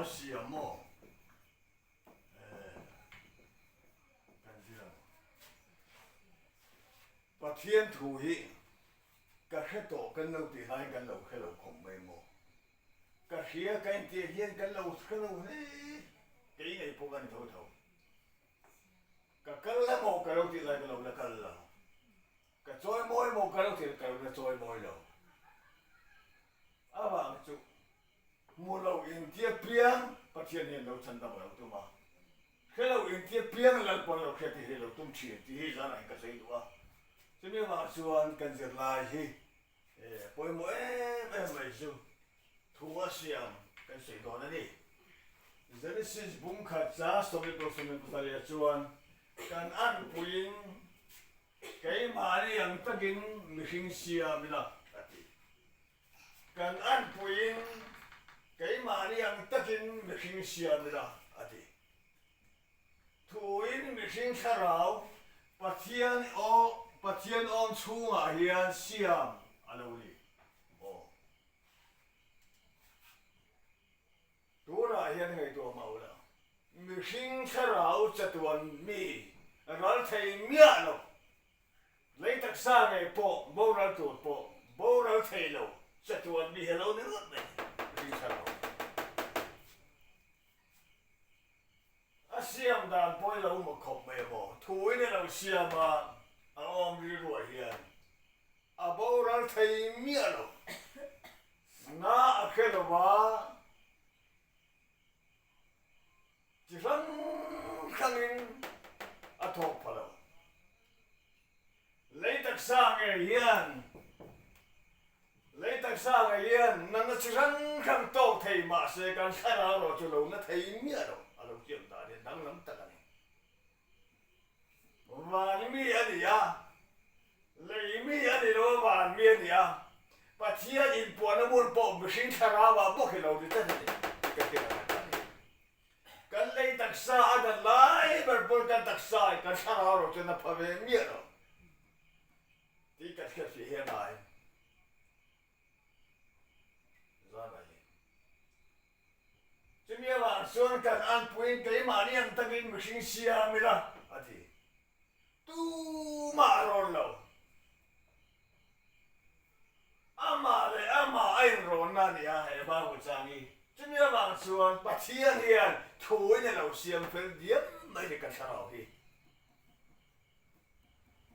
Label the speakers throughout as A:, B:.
A: siam maw? Eh, kan zir ang. Pathian thu hi ka hre tawh kan lo tih laiin kan lo hre lo khawp mai maw? Ka hria ka intiah hian kan lo hre lo hle, kei ngei pawh ka ni tho tho. Ka kal la maw ka lo tih lai ka lo la kal lo. Ka chawi mawi maw ka lo tih ka lo la chawi mawi lo. Avang chu hmu lo intia piang Pathian hian lo chhandam a lo tum a, hre lo intia piang Lalpawn lo hriat hi lo tum thin tih hi zanah hian ka sawi duh a. Chumi avang chuan kan zirlai hi pawimawh em em mai chu thu a siam kan sawi dawn a ni. Genesis bung khat cha 17 chuan kan anpuiin Keimahni ang takin mihring siam ila, a ti. Kan anpuiin keimahni ang takin mihring siam ila, a ti. Thuin mihring thlarau Pathian aw Pathian awm chhungah hian siam a lo ni. Aw. Tunah hian ngaihtuah mah ula, mihring thlarau chatuan mi ral thei miah lo, lei taksa ngei pawh boral tur pawh boral thei lo chatuan mi hi a lo ni ringawt mai, mihring thlarau. A siam dan pawh i lo maw khawp mai maw? Thuin a lo siam a, a awm rilruah hian a boral thei miah lo. Na a hre lo va, chi hrang hrangin a thawk pha lo. Lei taksa ngei hian Lei taksa ngei hian natna chi hrang hrang tawk thei mahse kan thlarau erawh chu lo na thei miah lo, a lo tiam dan hi danglam tak a ni. Van mi a ni a, lei mi a ni lo a van mi a ni a, Pathian inpuahna hmun pawh mihring thlarau ah bawk hi lo ni tlat a ni tih ka hriat ang a ni. Kan lei taksa a dan lai ber pawn kan taksa in kan thlarau erawh chuan a pha ve miah lo tih kan hriat fih hian ai zan a hi. Chumi avang chuan kan anpuiin keimahni ang takin mihring siam ila, a ti. Tumah a rawn lo. Amah leh amah a inrawnna a ni a, he Bible chang hi. Chumi avang chuan Pathian hian thuin a lo siam fel diam mai ni kan thlarau hi.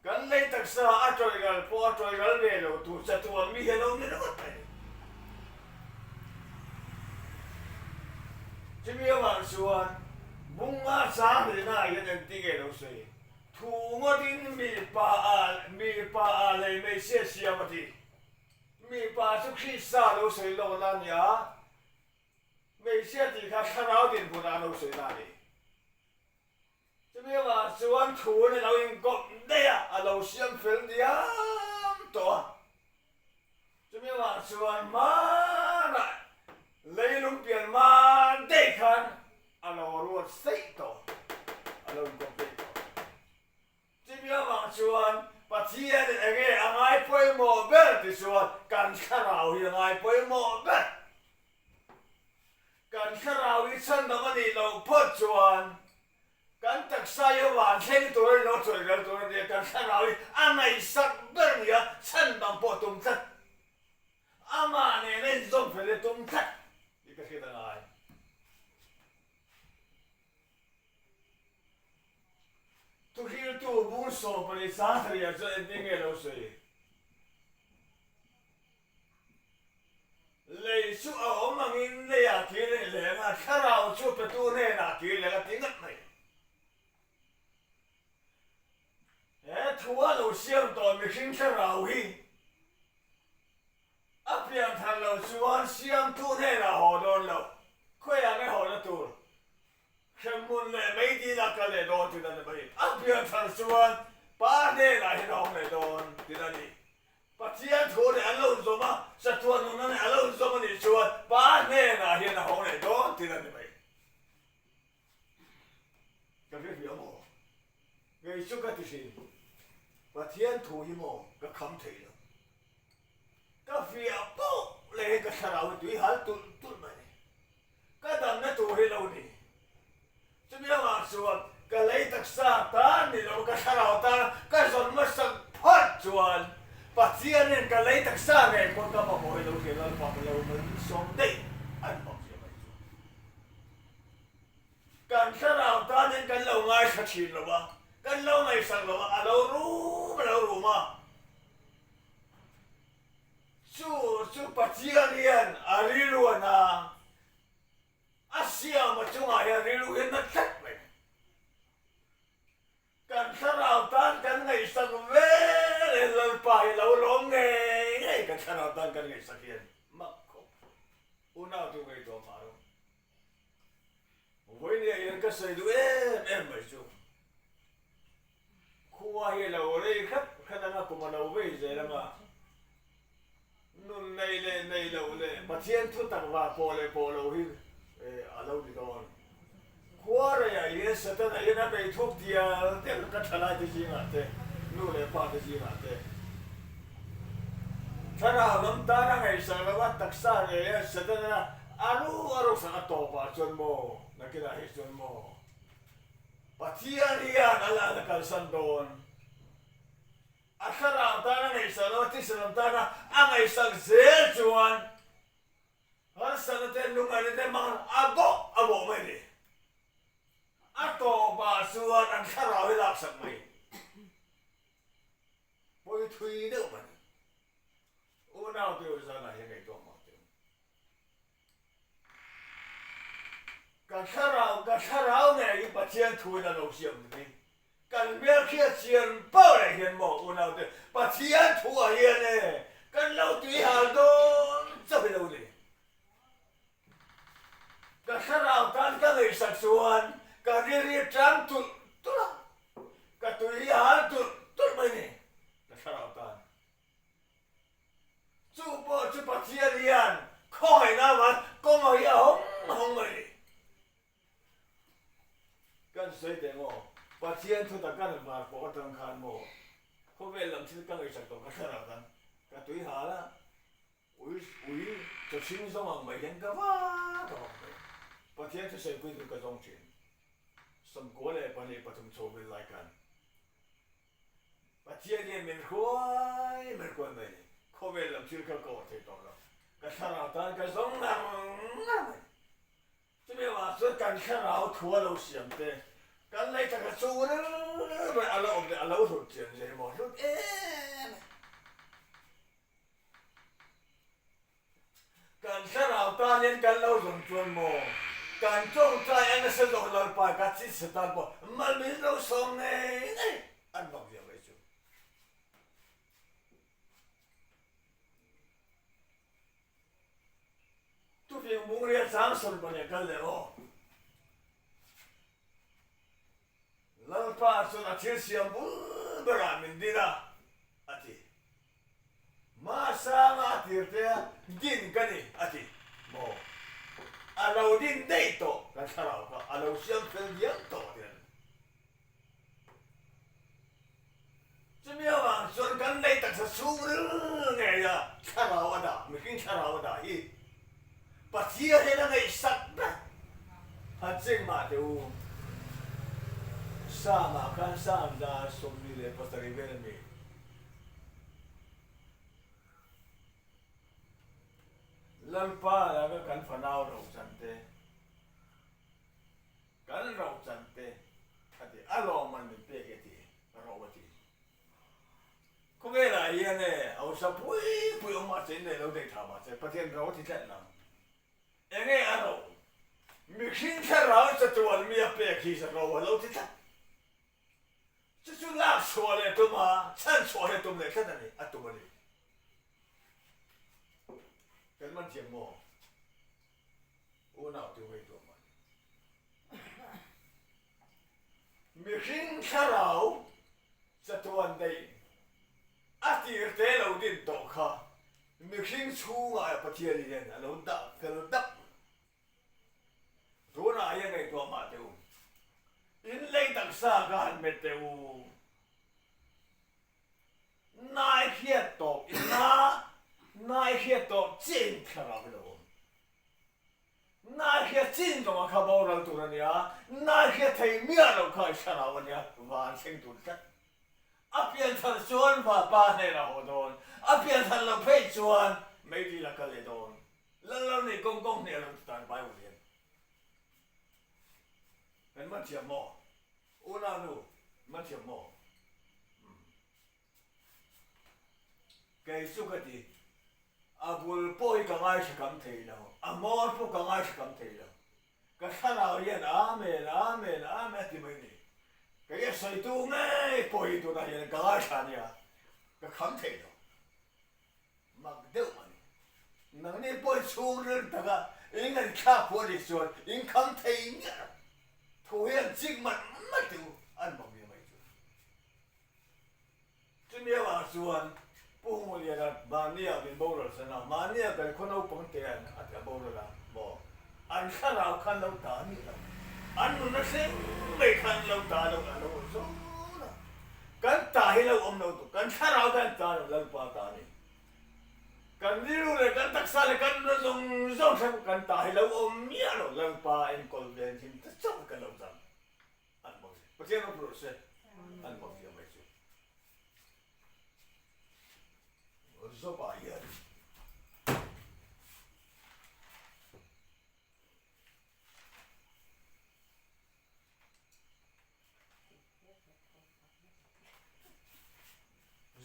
A: Kan lei taksa a tawih ral pawh a tawih ral ve lo tur chatuan mi hi a lo ni ringawt mai. Chumi avang chuan bunga chang rihna ah hian engti nge lo sawi? Thu ngawtin mipa ah mipa ah lei hmeichhia siam a ti. Mipa chu Krista lo sawi lawk la nia, hmeichhia tih kha thlarau dinhmunah a lo sawi na a ni. Chumi avang chuan thun a lo inkawp daih a, a lo siam fel diam tawh a. Chumi avang chuan hmanah leilung pian hman daih khan a lo ruat saih tawh, a lo inkawp daih tawh. Chumi avang chuan Pathianin enge a ngai pawimawh ber ti chuan kan thlarau hi a ngai pawimawh ber. Kan thlarau hi chhandam a nih loh phawt chuan kan taksa hi a van thleng tur a ni lo, a chawi ral tur a ni a, kan thlarau hi a ngaihsak ber a ni a, chhandam pawh a tum tlat. Amah nena inzawm fel hi a tum tlat tih ka hriat a ngai. Thuhriltu bung sawmpahnih sangthariah chuan engtin nge lo sawi? Lei chu a awm angin leiah kir leh leng a, thlarau chu petu hnenah kir leh a ti ngat mai. He thu a lo siam tawh mihring thlarau hi a pian thar lo chuan siamtu hnenah haw dawn lo, khawiah nge hawna tur? Hremhmun leh meidil a kal leh dawn tih a ni mai. A pian thar chuan Pa hnenah hian a awm leh dawn tih a ni. Pathian thu leh an lo inzawm a, chatuan nunna nen a lo inzawm a nih chuan Pa hnenah hian a hawng leh dawn tih a ni mai. Ka hre hria maw? Kei chu ka ti hrin. Pathian thu hi maw ka kham thei lo. Ka fiah poh leh ka thlarau hi tui hal tulh tulh mai. Ka damna tur. tur hi lo ni. Chumi avang chuan ka lei taksa tan ni lo, ka thlarau tan ka zawn hmasak phawt chuan Pathianin ka lei taksa ngei pawh ka mamawh hi lo hria Lalpa ka lo malsawm daih an hmang zia mai chuan. Kan thlarau tanin kan lo ngaithla thin lo a, kan lo ngaihsak lo a, a lo rum a lo rum a. Chu chu Pathian hian a rilru a na. A siama chungah hian rilru hian na tlat mai. Kan thlarau tan kan ngaihsak vel e Lalpa hi lo lawm ngei ngei kan thlarau tan kan ngaihsak hian mak khawp unau tu ngaihtuah mah rawh. Vawinia hian ka sawi duh em em mai chu khua hi a lo rei hret hret anga kum a lo vei zel anga Nun nei leh nei loh leh Pathian thu tak va pawh leh pawh lo hi a lo ni dawn. Khua reiah hian Setana hian a bei thuk tial tial ka thalai te zingah te, nu leh pa te zingah te. Thlarau lam tan a ngaihsak lo a, taksa ngei a Setana a ru a ruksak a tawpah chuan maw, nakinah hi chuan maw Pathian hian a la kalsan dawn. A thlarau tana ngaihsak lo, a thisen tana a ngaihsak zel chuan harsatna te, lungngaihna te hmang a bawh a bawh mai ni. A tawpah chuan an thlarau hi laksak mai. Pawi thui deuh mai. Unau te u zanah hian ngaihtuah mak teh u. Ka thlarau, ka thlarau ngei hi Pathian thuin a lo siam ni. Kan hmel hriat chian pawh leh hian maw unaute, Pathian thuah hian e, kan lo tui hal dawn chauh hi lo ni. Ka thlarau tan ka ngaihsak chuan ka riri tang tulh tulh a, ka tui hi a hal tulh tulh mai ni, ka thlarau tan. Chu pawh chu Pathian hian khawngaihna avang kawng hi a hawng hawng mai ni. Kan sawi teh maw, Pathian thu tak kan var pawh atang khan maw, khawvel lam thil ka ngaihsak tawh ka thlarau tan ka tui hal a, ui ui chaw hring zawng ang mai hian ka vak ka vak mai. Pathian thusawi pui tur ka zawng thin. 92 chho vel lai khan. Pathian hian min hruai min hruai mai ni. Khawvel lam thil kha ka awh thei tawh lo. Ka thlarau tan ka zawng ngar ngar mai. Chumi avang chuan kan thlarau thu a lo siam te, kan lei taka chu ril mai a lo awm leh a lo hlut chian zia hi maw hlut em em. Kan thlarau tan hian kan lo zawng chuan maw? Kan tawngtai a nasa zawk Lalpa ka chi Satan pawh mal min lo sawm ngei ngei an vak viau mai chu. Tufing Bungria chang sawn pahnih a kal leh aw. Lalpa chuan a thil siam bul berah min din a, a ti. Hmasanga a tirte a din ka ni, a ti. Maw? A lo din daih tawh kan thlarau kha a lo siam fel diam tawh a ti a ni. Chumi avang chuan kan lei taksa chhungril ngei a thlarau a dah, mihring thlarau a dah hi Pathian hian a ngaihsak ber. Han cheng mah teh u, Sam-ah khan Sam 27 vel a ni. Lalpa laka kan fanau rochan te, kan rochan te a ti, a lawmman min pek e ti, ro a ti. Khawvelah hian e, hausa pui pui awm mahse in nei lo daih tha mahse Pathian ro a ti tlat nang. Enge a ro? Mihring thlarau chatuan mi a pek hi ro a lo ti tlat. Chu chu lak chhuah leh tum a, chhan chhuah hi a tum leh tlat a ni, a tum a ni. Kan man thiam maw? Unau tu ngaihtuah mah ni. Mihring thlarau chatuan daih a tir te lo din tawh kha mihring chhungah Pathian hian a lo dah fel dap. Tunah hian ngaihtuah mah teh u. In lei taksa kha han met teh u. Nai hriat tawp in na, nai hriat tawp chiah in thlarau hi lo awm. Nai hria chin zawng a kha boral tur a nia, nai hria thei miah lo kha i thlarau a nia, van thleng tur tlat. A pianthar chuan vapa hnenah haw dawn, a pianthar loh phei chuan meidil a kal leh dawn. Lal lo nei kawng kawng hnih a lo ti tan Bible hian. Kan man thiam maw? Unau nu, man thiam maw? Kei chu ka ti, a bul pawh hi ka ngaithla kam thei lo, a hmawr pawh ka ngaithla kam thei lo. Ka thlarau hian Amen, Amen, Amen a ti mai ni. Kei a sawitu ngei pawh hi tunah hian ka ngaithla a nia, ka kham thei lo. Mak deuh a ni. Nangni pawh i chhungril taka in ngaihthlak pawh a nih chuan in kham thei miah lo. Thu hian chik mat mat teh u, an mak nia mai chu. Chumi avang chuan Pu Hmuliana mahnia min boral san a, mahnia kan khaw naupang te an a boral a maw? An thlarau khan lo ta a nih lo. An nunna thleng mai khan lo ta lo a lo awm zawn a. Kan ta hi lo awm lo tuk, kan thlarau khan ta lo Lalpa ta a ni. Kan rilru leh kan taksa leh kan nunna zawng zawng thleng kan ta hi lo awm miah lo Lalpa enkawl ven him ta chauh hi kan lo zam. An bawk si. Pathian rawng rawh se. An bawk si mai chu. Zopa hian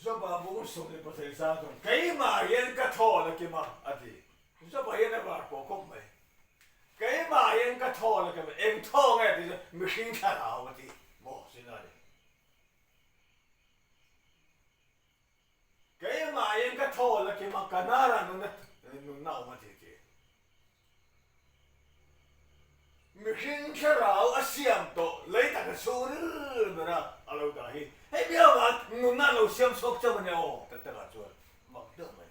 A: Zopa bung sawm leh pasarih sang chuan keimah hian ka thaw la kim a, a ti. Zopa hian a var pawh khawp mai. Keimah hian ka thaw la kim a, eng thaw nge tih chu mihring thlarau a ti maw sin a ni. Keimah hian ka thaw la kim a, ka nara nunna nunna awm a ti ti. Mihring thlarau a siam tawh lei taka chhungril bera a lo dah hi hei biangah nunna a lo siam chhuak chauh a nia aw tak takah chuan mak deuh mai.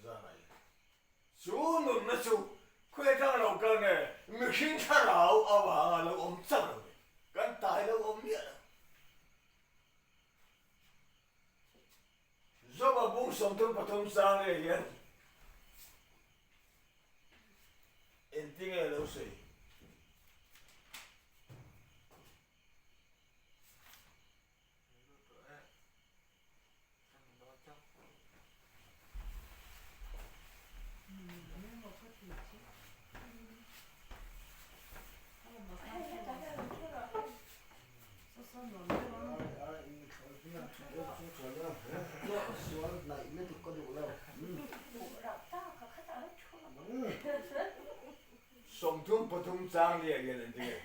A: Zanai chu nunna chu khawi atanga lo kal nge mihring thlarau avanga lo awm chauh lo ni kan tai lo awm miah lo. Joba bung 33 sang leh hian engtinge lo sawi? 33 chang leh hian an ti ngei.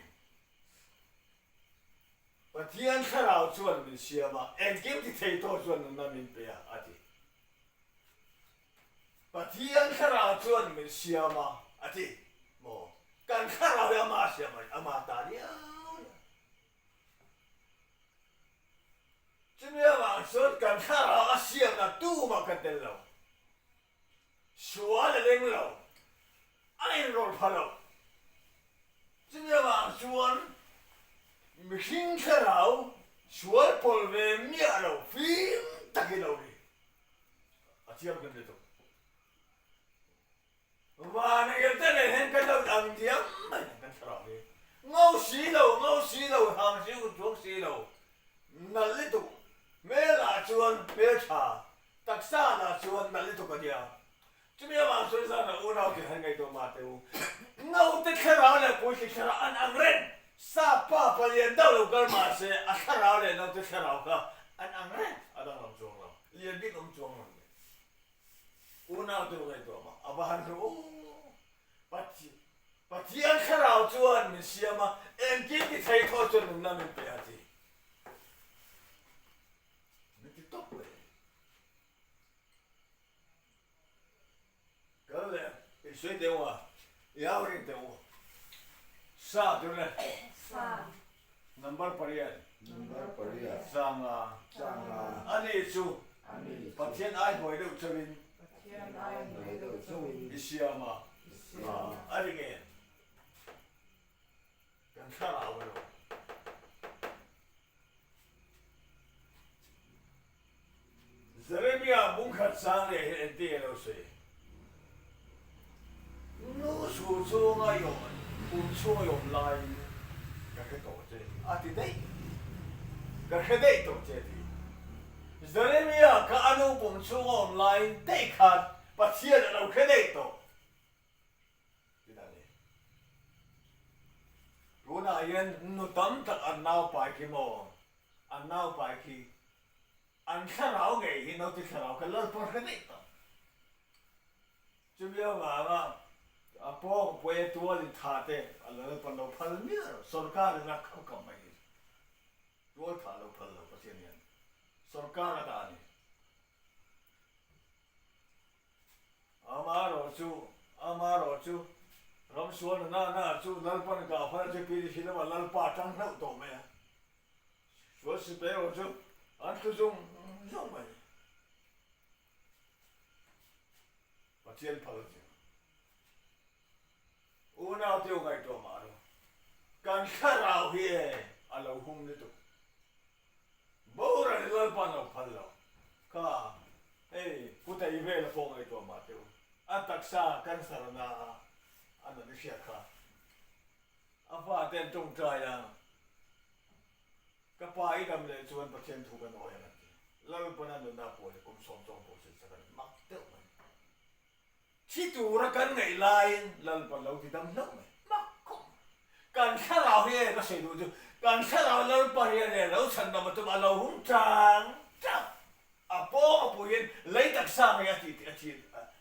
A: Pathian thlarau chuan min siam a, engkim ti thei tawh chuan nunna min pe a, a ti. Pathian thlarau chuan min siam a, a ti. Maw? Kan thlarau hi ama siam a ni, ama ta riau riau. Chumi avang chuan kan thlarau a siamna tumah kan tel lo. Sual a leng lo, a inrawlh pha lo. Chumi avang chuan mihring thlarau sual pawlh ve miah lo fim takin lo ni. A thiam kan ni tuk. Van a irte nen hian kan lo dang diam mai ang kan thlarau hi. Ngo si lo, ngo si lo, hang si u chuang si lo. Nalh lutuk. Hmel ah chuan hmel tha, taksa lah chuan nalh lutuk a nia. Chumi avang chuan zan ah unau te han ngaihtuah mah teh u. Naute thlarau leh puitling thlarau an ang reng. Sap pa palian deuh lo kal mah se a thlarau leh naute thlarau kha an ang reng. A danglam chuang lo. Lian bik awm chuang lo. Unau te ngaihtuah mah a va han hlu aw. Pathian thlarau chuan min siam a, engkim ti thei thaw chuan nunna min pe a ti. Min ti tawp mai. Kal leh i sawi teh u a, i au ring teh u. Sa tur le.
B: Sa.
A: Number pariat.
C: Number pariat.
A: Sanga.
C: Sanga.
A: Ani chu.
C: Ani chu.
A: Pathian ai hnuai deuh chauhin.
B: Pathian ai
C: hnuai deuh chauhin.
A: I siam a.
C: I siam a.
A: A ring em? Kan thlarau a lo. Jeremia bungkhat sang leh hi engtin nge lo sawi? chhunga i awm pum chhunga i awm laiin ka hre tawh che a ti daih. Ka hre daih tawh che a ti. Jeremia kha a nu pum chhunga awm laiin daih khan Pathian a lo hre daih tawh. Tih a ni. Tunah hian nu tam tak an naupai khi maw? An naupai khi an thlarau ngei hi naute thlarau kha Lalpa hre daih tawh. Chumi avanga a pawng puai a tual in tha te a Lalpa lo phal miah lo, sorkar in a kham kham mai hi tual tha lo phal lo Pathian hian sorkar a dah a ni. Amaherawhchu, amaherawhchu, ramsual nana na chu Lalpan ka phal a che pi ni si lova Lalpa tang hlauh tawh mai a. Sual sipai erawh chu an thlu zung zung mai. Pathian phal a che. Unau te u ngaihtuah mah ru. Kan thlarau hi e a lo hum lutuk. Boral hi Lalpa an lo phal lo. Kha hei Pu Tei vela pawh ngaihtuah mah teh u. A taksa cancer a na a, a nat i hriat kha. A fate an tawngtai a, Ka pa i dam leh chuan Pathian thu kan awi ang an ti. Lalpan a nunna pawh hi kum sawm chuang pawh sawi sak a ni mak deuh mai. Thi tura kan ngaih laiin Lalpa lo ti dam hlauh mai. Mak khawp mai. Kan thlarau hi e ka sawi duh chu kan thlarau Lalpa hian e lo chhan dam a tum a lo hung chang chang. A pawng a puiin lei taksa ngei a tih a thi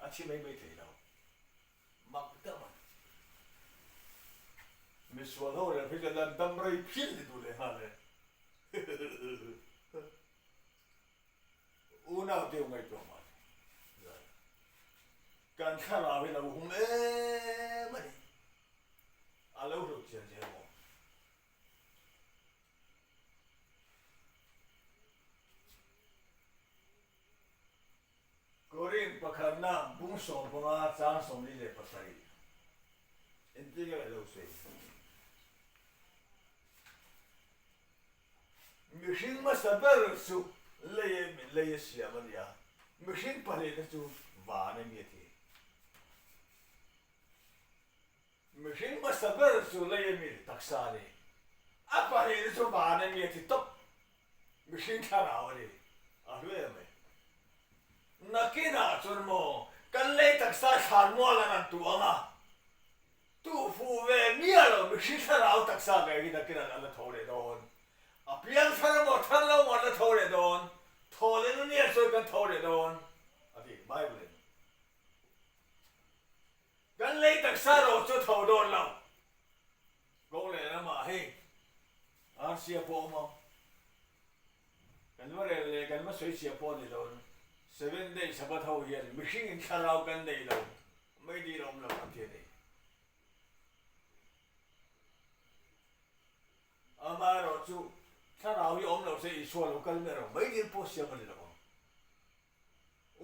A: a thi mai mai thei lo. Mak deuh mai. Misual ho reng hi chuan an dam rei phil ni duh leh nghal e. Unau deuh ngaihtuah mah ni. Kan thlarau hi lo hum em a ni. A lo hlut chian zel maw? Korin pakhatna bung 15 chang 47 engtin nge lo sawi? Mihring hmasa ber chu lei a lei a siam a nia, mihring pahlehna chu van a mi a ti. Mihring hmasa ber chu lei a mi taksa a ni, a pahlehna chu van a mi a ti tawp. Mihring thlarau a ni, a hlu em mai. Nakinah chuan maw kan lei taksa thlan mual an an tuh ang a, Tu fu ve miah lo mihring thlarau taksa ngei hi nakin an la tho leh dawn. A piang thar emaw thar lo emaw an la tho leh dawn. Thaw leh na nia chuan kan tho leh dawn a ti Bible in. Kan lei taksa ro chu tho dawn lo. Kawng leh lamah hei Arsia pawh awm ang. Kan va rel leh kan va sawi chhia pawh ni lo. Seven day Sabbath ho hian mihring in thlarau kan nei lo. Mai dil awm lo an ti a ni. Amaherawhchu thlarau hi awm lo se Isua lo kal mai rawh, mai dil pawh siam a ni lo ang.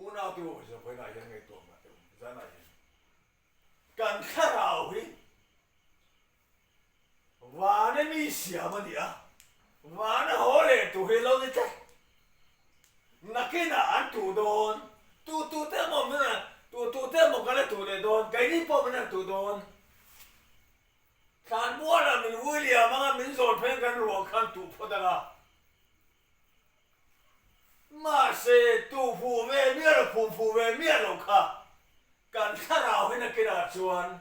A: Unau te ho hian vawiinah hian ngaihtuah mah teh u, zanah hian kan thlarau hi Vana mi siam a ni a, vana haw leh tur hi lo ni tlat. Nakinah an tuh dawn, tu tu te emaw min rawn, tu tu te emaw ka la tuh leh dawn, keini pawh min rawn tuh dawn. Thlanmualah min vui liam anga min zawn phei kan ruah khan tuh phawt ang a. Mahse, tu fuh ve miah lo, phum fuh ve miah lo kha kan thlarau hi nakinah chuan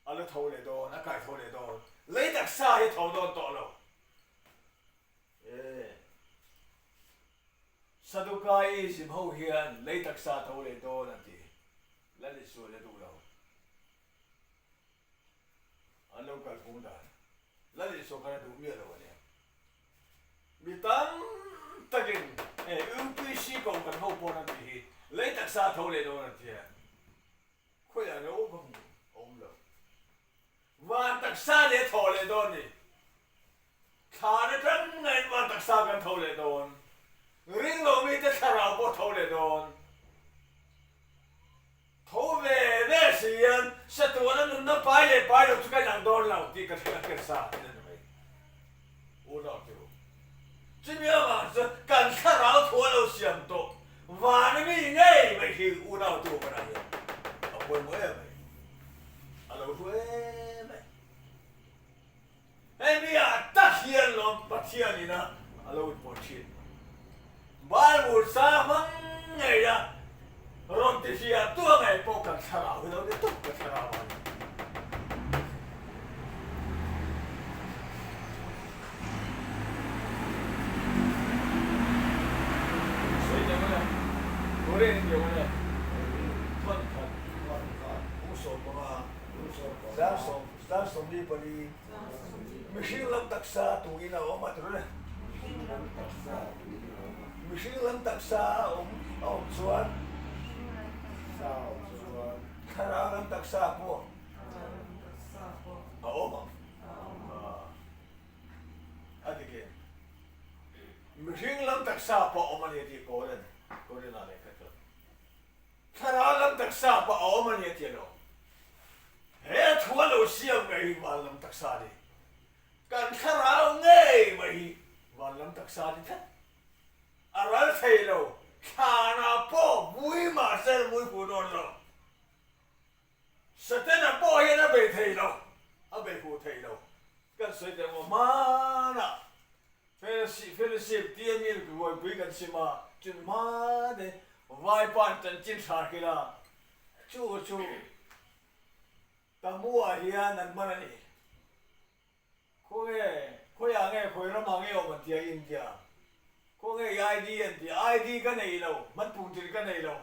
A: a la tho leh dawn, a kai tho leh dawn. Lei taksa hi a tho dawn tawh lo. E, Sadukaism ho hian lei taksa a tho leh dawn an ti. Lal Isual a duh lo. An lo kalphung dan. Lal Isua khan a duh miah lo a nia. Mi tam takin hei UPC kohhran ho pawn an tih hi lei taksa a tho leh dawn an ti a, khawiah nge aw ka hmu a awm lo. Van taksa leh a tho leh dawn ni. Thlan atang ngaiin van taksa kan tho leh dawn. Ring lo mite thlarau pawh tho leh dawn. Tho ve ve si hian Satuana nunna pai leh pai lo chu ka inang dawn lo tih ka hria ker sa a ni mai. Unau te u, chumi avang chuan kan thlarau thu a lo siam tawh vana mi ngei mai hi unau te u hmanah hian a pawimawh em mai. A lo hlu em em. Hemi ah tak hian lawm Pathian ina a lo inpawh thin. Bible sa hmang ngei a rawn ti hliah tu a ngei pawh kan thlarau hi lo ni tawp ka thlarau a ni. Sawi deuh a le, Korean in deuh a le, thawn khat, 25, 34, mihring lam taksa tuin a awm a ti rawh le. Mihring lam taksa a awm a awm chuan thlarau lam taksa pawh a awm ang. A dik em? Mihring lam taksa pawh a awm a ni a tih Koren, Koren-ah lehkha chuan. Thlarau lam taksa pawh a awm a ni a ti lo. He thu a lo siam ngei hi van lam taksa a ni. Kan thlarau ngei mai hi van lam taksa a ni tlat. A ral thei lo, thlanah pawh vui mahse a vui hu dawn lo. Satana pawh hian a bei thei lo, a bei hu thei lo. Kan sawi teh maw hmanah Fellowship tia mi ruaipui kan sim a, chun hma te vaipa'n chanchin hra kil a, chu chu Tamu-ah hian an man a ni. Khawnge, khawiah nge, khawi ramah nge awm an ti a, India. Khawnge i ID an ti a, ID ka nei lo, hmanpung tir ka nei lo.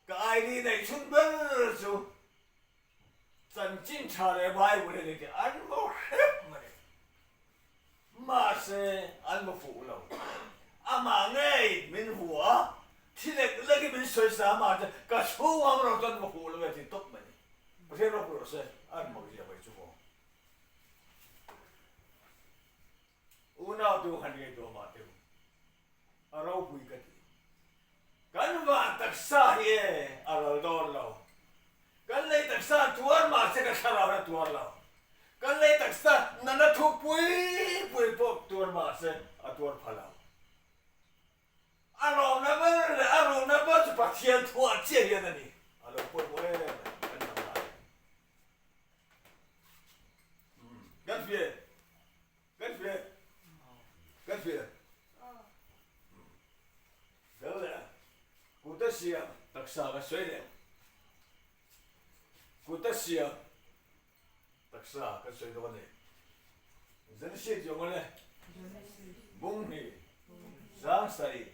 A: Ka ID neih chhun ber chu chanchin tha leh Bible hi a ni tih an hmu hrep mai. Mahse, an hmu fuh lo. Amah ngei min hmu a, thi lek lekin min sawi sa mahse ka chhung ang rawh chuan hmu fuh lo e ti tawp mai. Pathian ropui rawh se, an hmu zia mai chu maw. Unau tu han ngei duah mah teh u, a ropui ka ti. Kan van taksa hi e a ral dawn lo. Kan lei taksa tuar mahse ka thlarau hi a tuar lo. Kan lei taksa nana thu pui pui pawh tuar mahse a tuar pha lo. A lawmna ber leh a ruhna ber chu Pathian thuah chiah hian a ni. A lo pawimawh em em kan dang lai. Kan hria e. Kan hria e. Kan hria e. Kal leh a. Kut a siam taksa ka sawi leh. Kut a siam taksa ka sawi dawn e. Genesis zawng ale. Bung hnih 7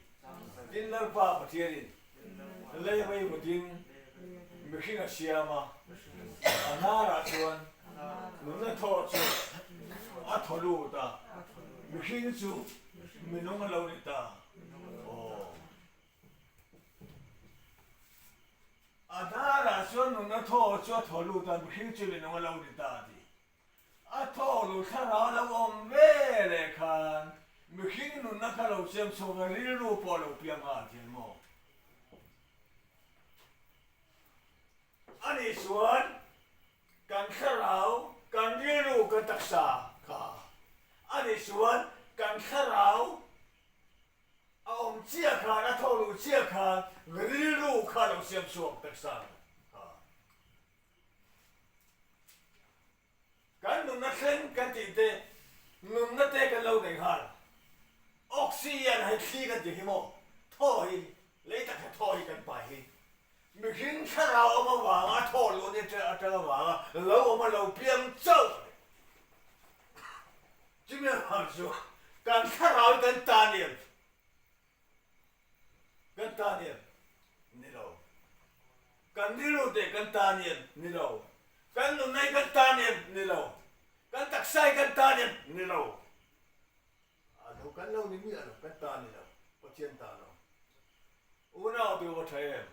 A: Tin Lalpa Pathianin lei mai vutin mihring a siam a, a hnarah chuan nunna thaw chu a thaw lut a, mihring chu minung a lo ni ta. Aw. A hnarah chuan nunna thaw chu a thaw lut a, mihring chu minung a lo ni ta a ti. A thaw lu thlarau lo awm ve leh khan mihring nunna kha lo siam chhuak a, rilru pawh a lo piang a ti ang maw? Ani chuan kan thlarau, kan rilru, kan taksa kha ani chuan kan thlarau a awm chiah khan, a thaw lu chiah khan rilru kha lo siam chhuak taksa kha. Kan nunna thleng kan tih te, nunna te kan lo nei nghal. Oxygen hei thli kan tih hi maw, thaw hi, lei tak hi thaw hi kan pai hi. Mihring thlarau awm avanga thaw luh ni atang avanga lo awm a lo piang chauh a ni. Chumi avang chu kan thlarau hi kan ta ni em? Kan ta ni em? Ni lo. Kan rilru teh kan ta ni em? Ni lo. Kan nunna hi kan ta ni em? Ni lo. Kan taksa hi kan ta ni em? Ni lo. A lo kan lo ni miah lo, kan ta ni lo. Pathian ta lo. Unau te u a tha em?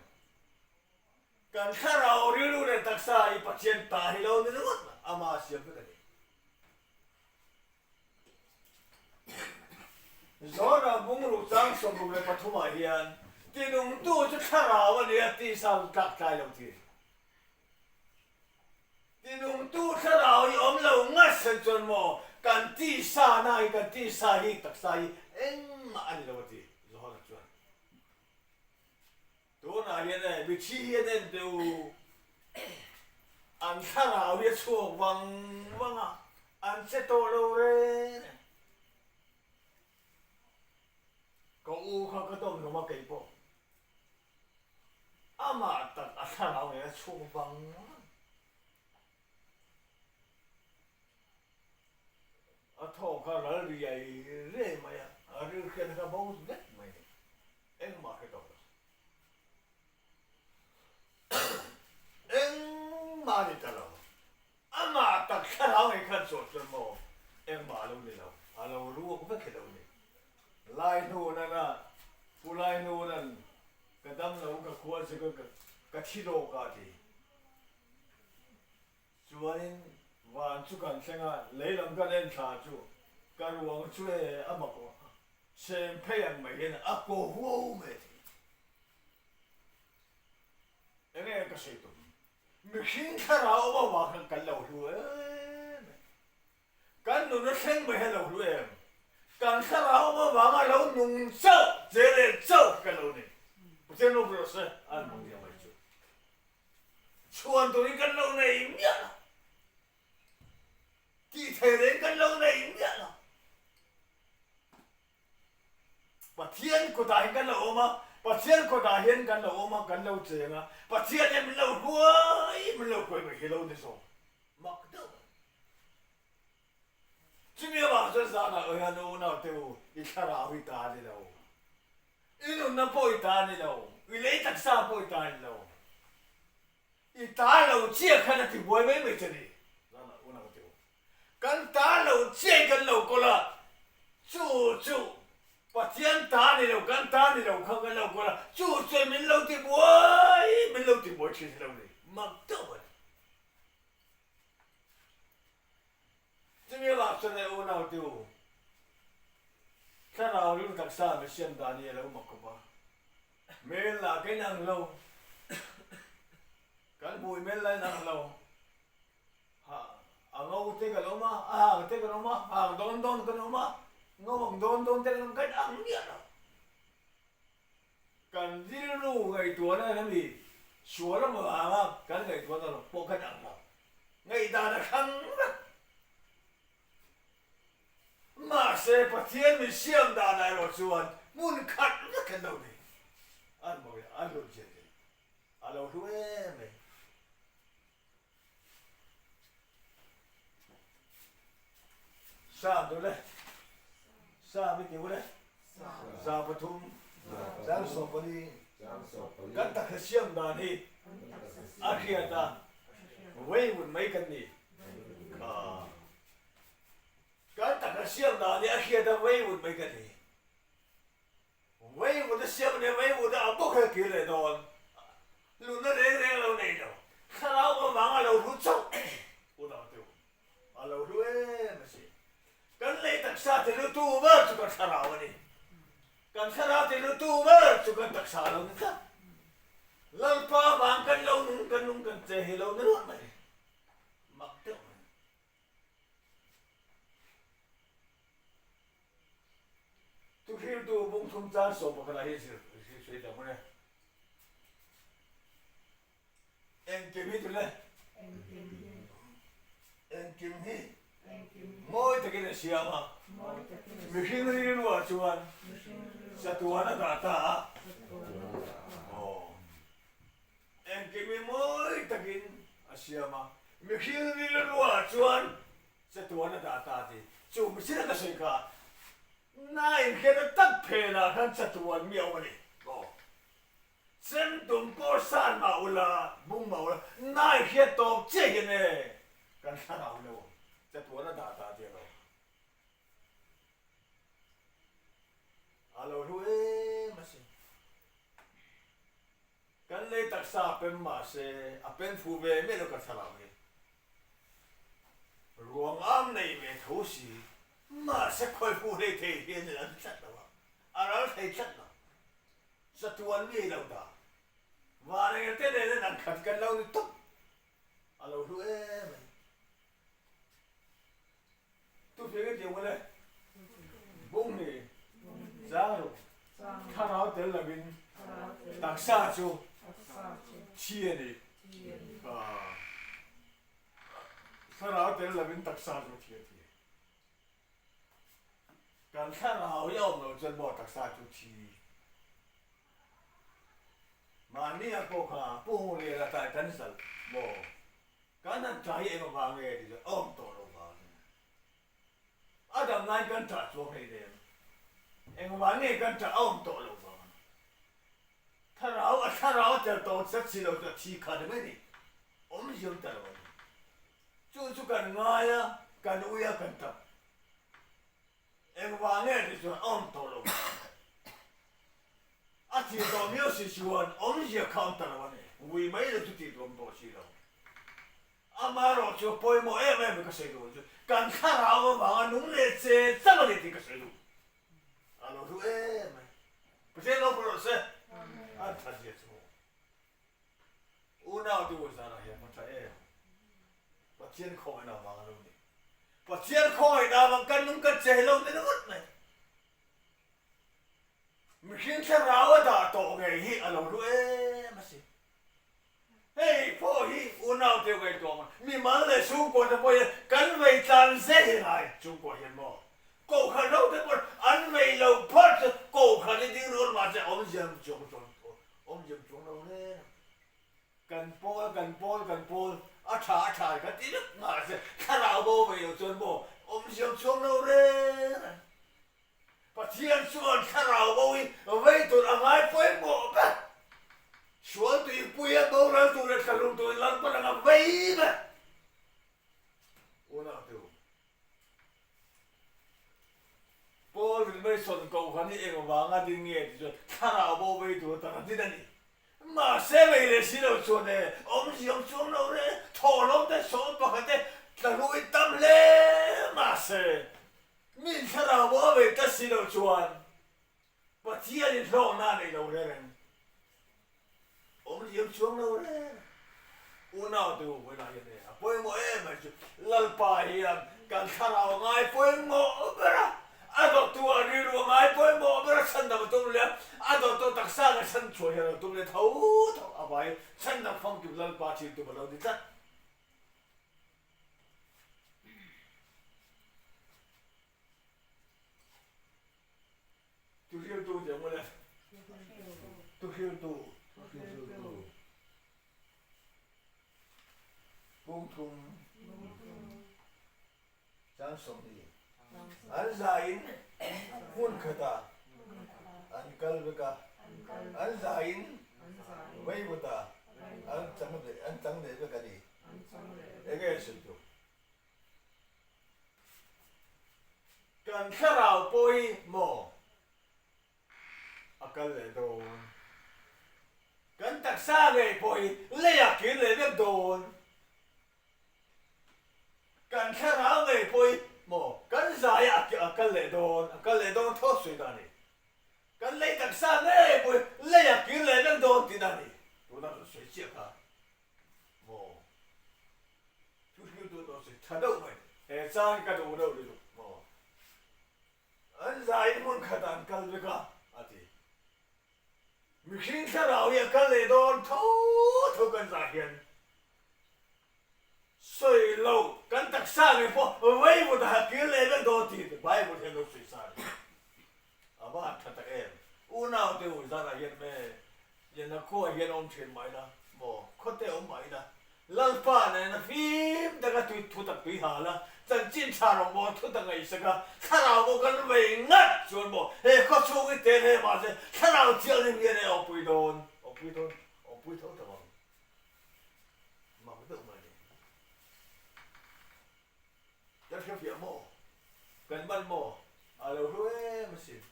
A: Kan thlarau rilru leh taksa hi Pathian ta hi lo ni ringawt ama siam vek a ni. Zawna bungruk chang 63 ah hian tinungtu chu thlarau a nia tih sang tlak tlai lo thin. Tinungtu thlarau hi awm lo ngat sen chuan maw kan tisa na hi kan tisa hi taksa hi engmah a ni lo a ti Johana chuan. Tunah hian e mithi hian en teh u. An thlarau hi a chhuak vang vang a, an che tawh lo reng reng. Ka u kha ka dawm hlawm a kei pawh. Amah tak a thlarau nen a chhuak vang vang. A thaw kha ral riai riai mai a, a rilhriatna kha bo vek mai a ni. Engmah hre tawh lo. Engmah a ni ta lo. Amah tak thlarau ngei khan chawh chuan maw engmah a lo ni lo, a lo ruak vek hi lo ni. Lai hnunan a, Pu Lai hnunan ka dam lo ka khua chu ka thi lawk a ti. Chuanin van chu kan thleng a, lei lam kan en thla chu ka ruang chu e a mak aw, sem phei ang mai hian a ko huau mai a ti. Enge ka sawi tum? Mihring thlarau awm avang khan kan lo hlu em em. Kan nuna thleng mai hi a lo hlu em? Kan thlarau awm avanga lo nung chauh, che leh chauh hi kan lo ni. Pathian ropui rawh se, an hmang diam mai chu. Chhuan turin kan lo nei miah lo. Tih thei reng kan lo nei miah lo. Pathian kutah hian kan lo awm a, Pathian kutah hian kan lo awm a, kan lo cheng a, Pathian hian min lo hruai, min lo hruai mai hi lo ni zawk. Mak deuh mai. Chumi avang chuan zanah hian unau te u, i thlarau hi ta a ni lo. I nunna pawh i ta a ni lo, i lei taksa pawh i ta a ni lo. I ta lo chiah khan a ti buai mai mai che ni. Zanah unau te u, Kan ta lo chiai kan lo kawl a, chu chu Pathian ta ni lo, kan ta ni lo kha kan lo kawl a, chu chuan min lo ti buai, min lo ti buai thin hi lo ni, mak deuh a ni. Chumi avang chuan e unau te u, thlarau rilru taksa mi siam dan hi a lo mak khawp a, hmel lah ka inang lo, kan hmui hmel lah inang lo, Ha, a ngo te kan awm a, a hang te kan awm a, hang dawn dawn kan awm a, ngo ang dawn dawn te kan awm, kan ang miah lo. Kan rilru ngaihtuahna hian mi sual ang vanga kan ngaihtuahna lo pawh kan ang lo. Ngaihdan a hrang vek. Mahse, Pathian min siam danah erawh chuan hmun khat vek kan lo nei. An mawi a, an hlawh zia thei. A lo hlu em em. Sa duh le, sa mi tiu le, 3 140 kan taksa siam dan hi a hriat a, vei vun mai kan ni. Kan taksa siam dan hi a hriat a, vei vun mai kan ni. Vei vun a siam ania, vei vun a a bawk hi a kir leh dawn. Nunna reng reng a lo nei lo. Thlarau avanga lo hlu chauh unau te u, a lo hlu em a si. Kan lei taksa ti hlutu ber chu kan thlarau a ni. Kan thlarau ti hlutu ber chu kan taksa a lo ni tlat. Lalpa avang kan lo nung kan nung kan che hi lo ni ruat mai. Mak deuh mai. Thuhriltu bung thum caan 11 ah hi zir sawi tak maw le? Engkim hi tule? Engkim hi mawi takin a siam a, mihring rilruah chuan chatuan a dah ta a. Aw. Engkim hi mawi takin a siam a, mihring rilruah chuan chatuan a dah ta tih chu mihring ka sawi kha na inhriatna tak phenah khan chatuan mi a awm a ni. Aw. Chem tum pawh san mah ula, bung mah ula, na inhriat tawp chiah hian e kan thlarau lo chatuan a dah ta tih a lo. A lo hlu em asin. Kan lei taksa a pem mah se, a pem fuh ve miah lo ka thlarau hi. Ruang am nei ve tho si, mahse khawi fuh hlei thei hian in an tlat lo a, a ral thei tlat lo. Chatuan mi lo dah. Van engel te nen in an khat kan lo ni tawp. A lo hlu em mai. Tuping i tiang ule, bung hi chang ruk, thlarau tel lovin taksa chu thi a ni. Thlarau tel lovin taksa chu a thi a ti. Kan thlarau hi a awm loh chuan maw taksa chu thi. Mahni a pawh kha Pu Hmuliana tai kan zalh maw? Kan han tah hi eng avang nge tih chuan a awm tawh lo vang. A dam laiin kan tah chuang hlei nem. Eng vang nge kan tah a awm tawh lo vang. Thlarau a thlarau a tel tawh zet si lo chu a thi kha ni mai ni. Awm ziam ta lo a ni. Chu chu kan ngai a, kan ui a, kan tap. Eng vang nge tih chuan a awm tawh lo vang. A thih tawh miau si chuan awmzia kha awm ta lo a ni. Vui mai lo chu tih tur awm tawh si lo. Amaherawh chu pawimawh em em ka sawi duh chu kan thlarau avanga nung leh che chauh a ni tih ka sawi duh. A lo hlu em mai. Pathian lo pawh rawh se. An that zia chu maw. Unau te Uzana hian hma tha em. Pathian khawngaihna avanga lo ni. Pathian khawngaihna avang kan nung kan che lo ni ringawt mai. Mihring thlarau a dah tawh ngei hi a lo hlu em a si. Hei pawh hi unau teu ngaihtuah ang, mimal leh chhungkua te pawh hian kan vei tlan zel hi ngai, chhungkua hian maw? Kohhran ho te pawh an vei lo phawt chu kohhran hi ding rual mahse awmzia chuang chuang awmzia chuang lo reng ang. Kan pawl kan pawl kan pawl a tha a tha kan ti vek mahse thlarau bo vei lo chuan maw awmzia chuang lo reng ang. Pathian chuan thlarau bo hi vei tur a ngai pawimawh ber. Sual tuipuia boral tur leh thlahlum turin Lalpan anga vei ber. Unau te u, Paul Rilmason kohhran hi eng vanga ding nge tih chuan thlarau bo vei tur atan a din a ni. Mahse vei leh si lo chuan e, awmzia awm chuang lo re, thawhlawm te sawm pakhat te tlahlui tam hle mahse, Min thlarau maw a vei ta si lo chuan Pathian in hlawkna a nei lo reng reng. Awm liam chuang lo reng. Unau te u vawiinah hian e a pawimawh em mai chu Lalpa hian kan thlarau a ngai pawimawh ber a, a dawttu ah rilru a ngai pawimawh ber a chhandam a tum leh a, a dawttu taksa leh chhanchhuah hian a lo tum leh tho tho avangin chhandam famkim Lalpa thin tum a lo ni tlat. Tuhriltu tih ang ule. Tuhriltu. Pungthum. Chang 20. An zain hmun khatah an kal vek a. An zain veivutah an chang leh vek a ni. Enge a sawi chu? Kan thlarau pawh hi maw a kal leh dawn? Kan taksa ngei pawh hi lei a kir leh vek dawn? Kan thlarau ngei pawh hi maw kan zai a kal leh dawn? A kal leh dawn tho sawi dan a ni. Kan lei taksa ngei pawh hi lei a kir leh vek dawn tih dan a ni. Tunah chuan sawi chiah kha. Maw? Thu hriltu tawh si tha deuh mai. He chang ka duh deuh lutuk maw? An zaiin hmun khat ah an kal vek a, a ti. Mihring thlarau hi a kal leh dawn tho tho kan zah hian sawi lo kan taksa ngei pawh vaivut a ha kir leh vek dawn tih Bible hian lo sawi sa a ni. A va han tha tak em? Unau te u zanah hian me Liana khua hian awm thin mah ila maw khawte awm mah ila Lalpa nena fim taka tui thu tak tui hal a, chanchin tha rawng maw thu tak ngaihsak a, thlarau maw kan vei ngat chuan maw he khaw chhung hi tel he mahse thlarau thianghlim hian e awmpui dawn, awmpui dawn, awmpui tho tho ang. Mak deuh mai ni. Kan hrefiah maw? Kan man maw? A lo hlu em asin.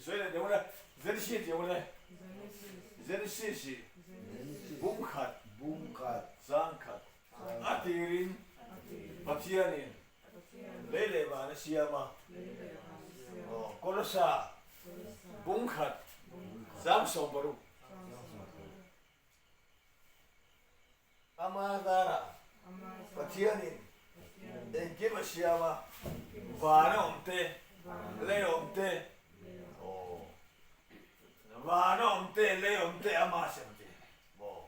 A: Sawi leh deuh le, Genesis tih ang le. Genesis hi bungkhat,
C: bungkhat,
A: changkhat, a tirin Pathianin lei leh van a siam a. Kolosa bungkhat, chang 16. Ama zarah Pathianin engkim a siam a, van a awm te, lei a awm te, aw, van a awm te, lei a awm te ama siam a ti maw?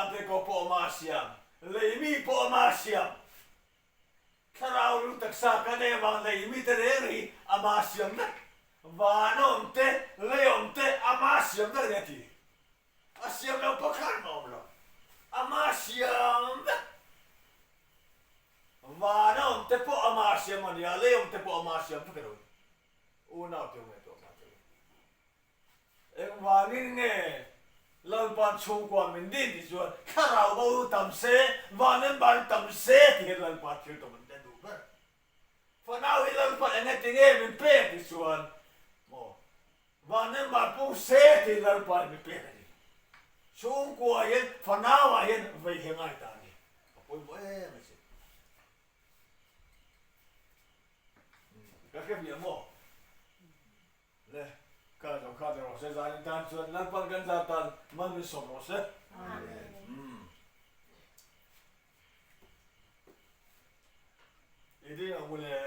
A: Vantirhkoh pawh ama siam, leimi pawh ama siam. Thlarau ru taksa kan em ang leimi te reng hi ama siam vek. Van awm te, lei awm te ama siam vek a ni a ti. A siam lo pakhat mah awm lo. Ama siam vek. Van awm te pawh ama siam a nia, lei awm te pawh ama siam vek a lo ni. Unau te awm e tawh mah te u. Engvangin nge Lalpa'n chhungkua min din tih chuan thlarau bo ru tam se, van en ban tam se tih hian Lalpa thil tawm an den duh ber. Fanau hi Lalpa'n eng eti nge min pek tih chuan maw van en ban pung se tih Lalpa'n min pek a ni. Chhungkua hian fanau ah hian vei hi a ngai ta a ni. A pawimawh em a sin. Ka hre miah maw? Le, ka zo kha rawh se, zanin tan chuan Lalpan kan zar tan mal min sawm rawh se. Amen. I ding ang u le.